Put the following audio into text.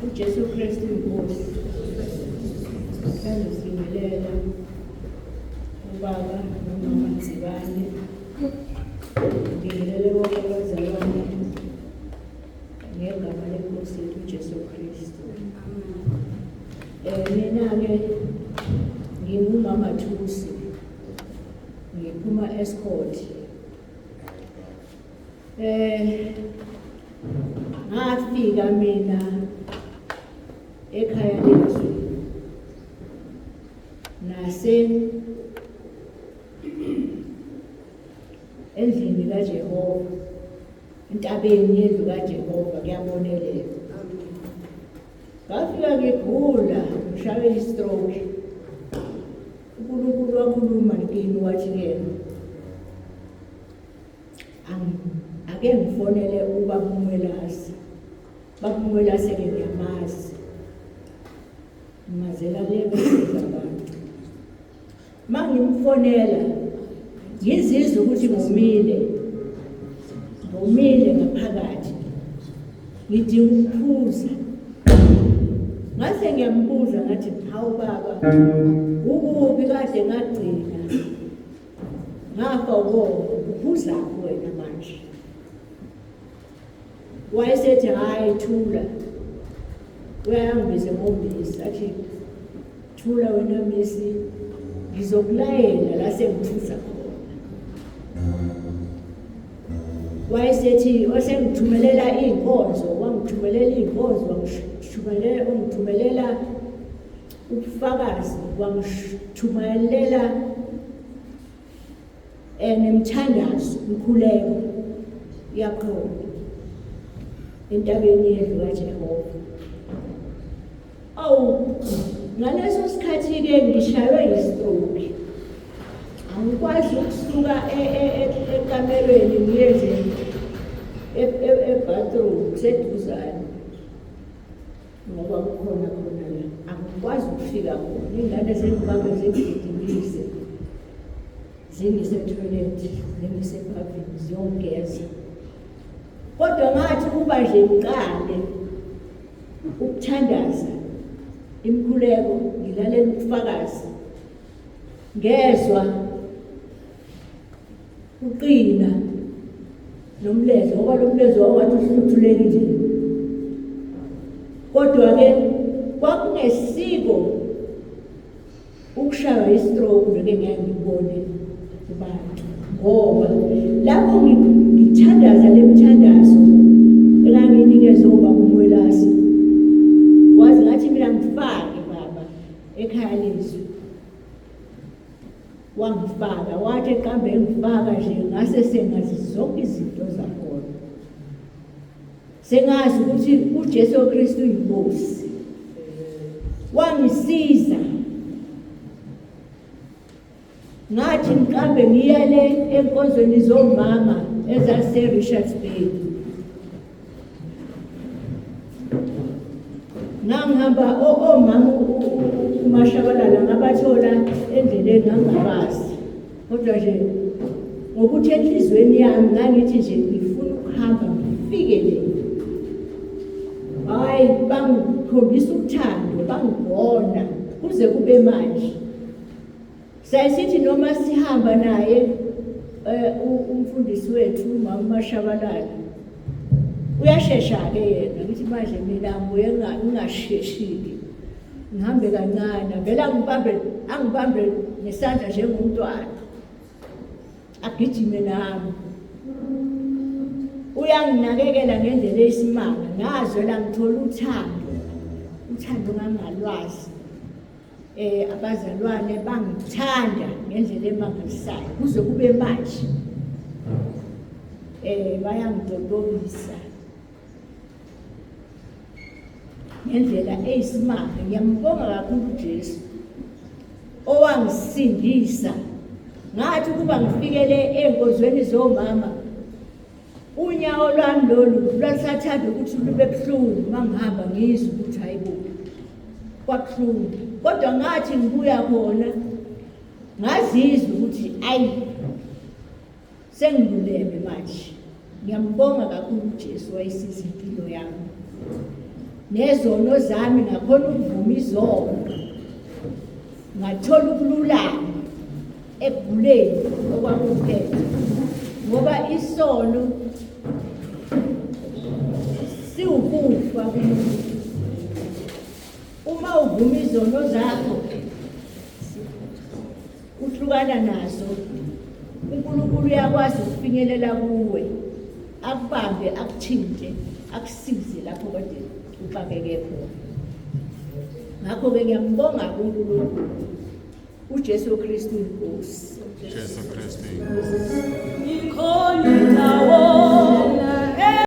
UJesu Kristu inkosi. Ngithanda ukubingelela ubaba nomama Nzibane. Ngibingelele bonke abazalwane ngegama lenkosi yethu uJesu Kristu. Mina-ke ngingumama Thusi. Ngiphuma Escort. Ngafika mina ekhaya lethu nase endlini kaJehova, entabeni yendlu kaJehova kuyabonelela. Ngafika ngigula, ngishawe i-stroke. uNkulunkulu wakhuluma kimi wathi kuyena, ake ngifonele ubaba uMwelase. Baba uMwelase-ke ngiyamazi, ngimazela le kusiza abantu. Uma ngimfonela ngizizwa ukuthi ngomile, ngomile ngaphakathi, ngidinga ukuphuza. Ngase ngiyambuza ngathi, hawu baba, ukuphi kade ngagcina ngafa ukoma, uphuzaphi wena manje? Wayesethi hhayi thula, uyayangibize ngomisi athi thula wena misi, ngizokulayela la sengiphuza khona. Wayesethi wasengithumelela iy'nkonzo, wangithumelela iy'nkonzo, wangithumelela, wangithumelela ubufakazi, wangithumelela nemthandazo, umkhuleko yakhona entabeni yendlu kaJehova. Awu, ngaleso sikhathi-ke ngishaywe yi-stroke. Angikwazi ukusuka ekamelweni ngiye nje e-bathroom kuseduzane ngoba kukhona khona la. Angikwazi ukufika khona. Iy'ngane zengibambe zingigijimise zingise ethoyilethi, zingise ebhavini ziyongigeza. Kodwa ngathi ukuba nje ngiqale ukuthandaza imikhuleko, ngilalela ubufakazi, ngezwa uqina nomlenze, ngoba lo mlenze wawungathi uhluthulekile. Kodwa-ke kwakungesiko ukushaywa i-stroke ngeke ngeke ngikubone kubantu, ngoba lapho ngithandaza le mthandazo engangiyinikeza ubaba uMwelase, wazi ngathi mina ngifake baba ekhaya lezwi, wangifaka, wathi eqambe engifaka nje ngase sengazi zonke izinto zakhona, sengazi ukuthi uJesu Kristu uyinkosi. Wangisiza ngathi ngiqambe ngiya le enkonzweni zomama ezase-Richards Bay. Ngangihamba omama uMashabalala ngabathola endleleni, ngangingabazi, kodwa nje ngokuthi enhliziyweni yami ngangithi nje ngifuna ukuhamba ngifike le. Hhayi, bangikhombisa uthando, bangigona kuze kube manje. Sayisithi noma sihamba naye umfundisi wethu umama Mashabalala, uyashesha-ke yena, ngithi manje mina ngibuye ngingasheshile, ngihambe kancane, vele angibambe ngesandla njengomntwana, agijime nami. Uyanginakekela ngendlela eyisimanga, ngazwela ngithola uthando, uthando ngangalwazi. Abazalwane bangithanda ngendlela emangalisayo kuze kube manje. Bayangidodobisa ngendlela eyisimanga. Ngiyambonga kakhulu uJesu owangisindisa. Ngathi ukuba ngifikele ey'nkonzweni zomama, unyawo lwami lolu lwalusathanda ukuthi lube buhlungu uma ngihamba, ngizwe ukuthi hayi bo, kwabuhlungu. Kodwa ngathi ngibuya khona ngazizwa ukuthi ayi, sengiluleme manje. Ngiyambonga kakhulu uJesu wayisiza impilo yami. Nezono zami ngakhona ukuvuma izono. Ngathola ukululama ekuguleni okwakuphethe. Ngoba isono siwukufa kumuntu. Uma uvuma izono zakho uhlukana nazo uNkulunkulu uyakwazi ukufinyelela kuwe akubambe akuthinte akusize lapho kade uxakeke khona. Ngakho-ke ngiyambonga kuNkulunkulu uJesu Kristu inkosi. Jesu Kristu inkosi. Ikhona indawo.